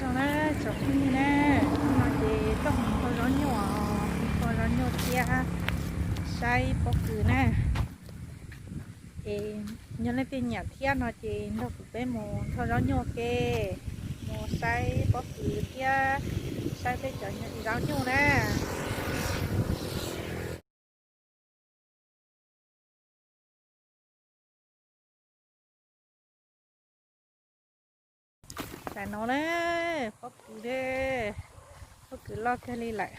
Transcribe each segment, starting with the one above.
Zoo na, tsoom phooj ywg na, hnub no ces tuaj mus nthua zaub nyuj, nthua zaub nyuj thiab saib pob kws na. Es yog leej twg nyiam thiab no ces nrog kuv peb mus nthua zaub nyuj ke, mus saib pob kws thiab saib peb cov zaub nyuj na. Tam no na, pob kws, pob kws loj kawg li lawm.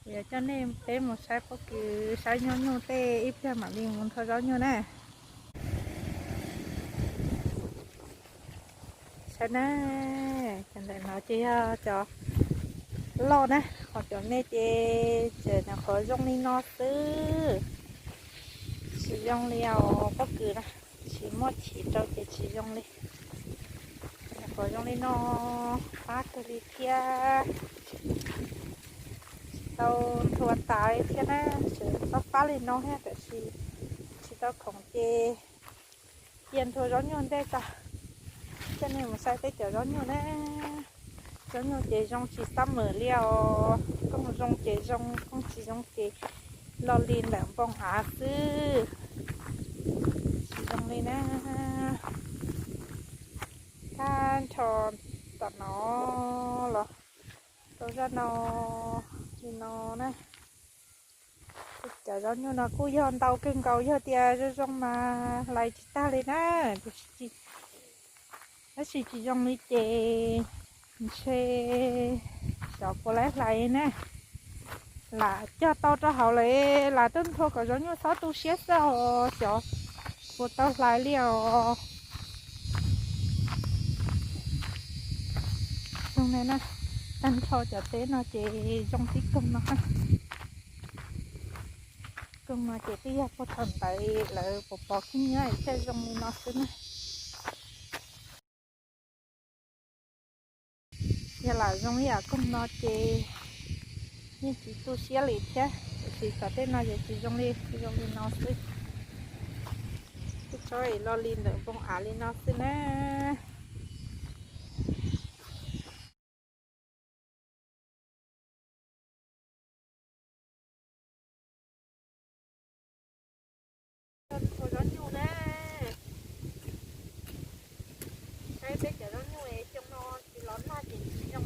Kuv yuav coj nej peb mus saib pob kws, saib zaub nyuj tej, ib pliag mam li mus nthua zaub nyuj na. Saib na, cov ntawm no ces yog cov loj na, ho cov me ces tseem nyuam qhuav zoo li no xwb, tsis zoo li os pob kws na, tsis muaj chiv rau ces tsis zoo li. Nyuam qhuav zoo li no, fab kawg li thiab. Tsis tau nthua tas thiab na, tseem fab fab li no thiab tab sis tsis tau khoom ces cia nthua zaub nyuj ntej tso, coj nej mus saib peb cov zaub nyuj na. Zaub nyuj ces zoo tsis xab mem li os, kooj zoo ces zoo, kooj tsis zoo ces lo li ntawm npoo av xwb, tsis zoo li na. Tag nrho tom no los rau zaj no li no na. Cov zaub nyuj no kuj yog ntau kawg nkaus, yog tias zoo zoo mas hlais tsis tag li na. Tab sis tsis zoo li ces ntshe xyov puas laib hlais na. Lam cog tau rau hauv lawm, lam tuaj nthua kom zaub nyuj txhob tu siab xwb os, xyov puas tau hlais li os. Zoo na, tag nrho cov teb no ces zoo tib koog no. Koog no ces twb yog puag thaum ntawd lawv pov pov khib nyiab thiaj zoo li no xwb na. Yog lam zoo ib yam koog no ces yeej tsis tu siab li thiab, tiam sis tom tej no ces tsis zoo li, tsis zoo li no xwb. Twb tso lo li ntawm npoo av li no xwb na. Nthua zaub nyuj na, saib peb cov zaub nyuj xyoo no tsis los nag ces tsis zoo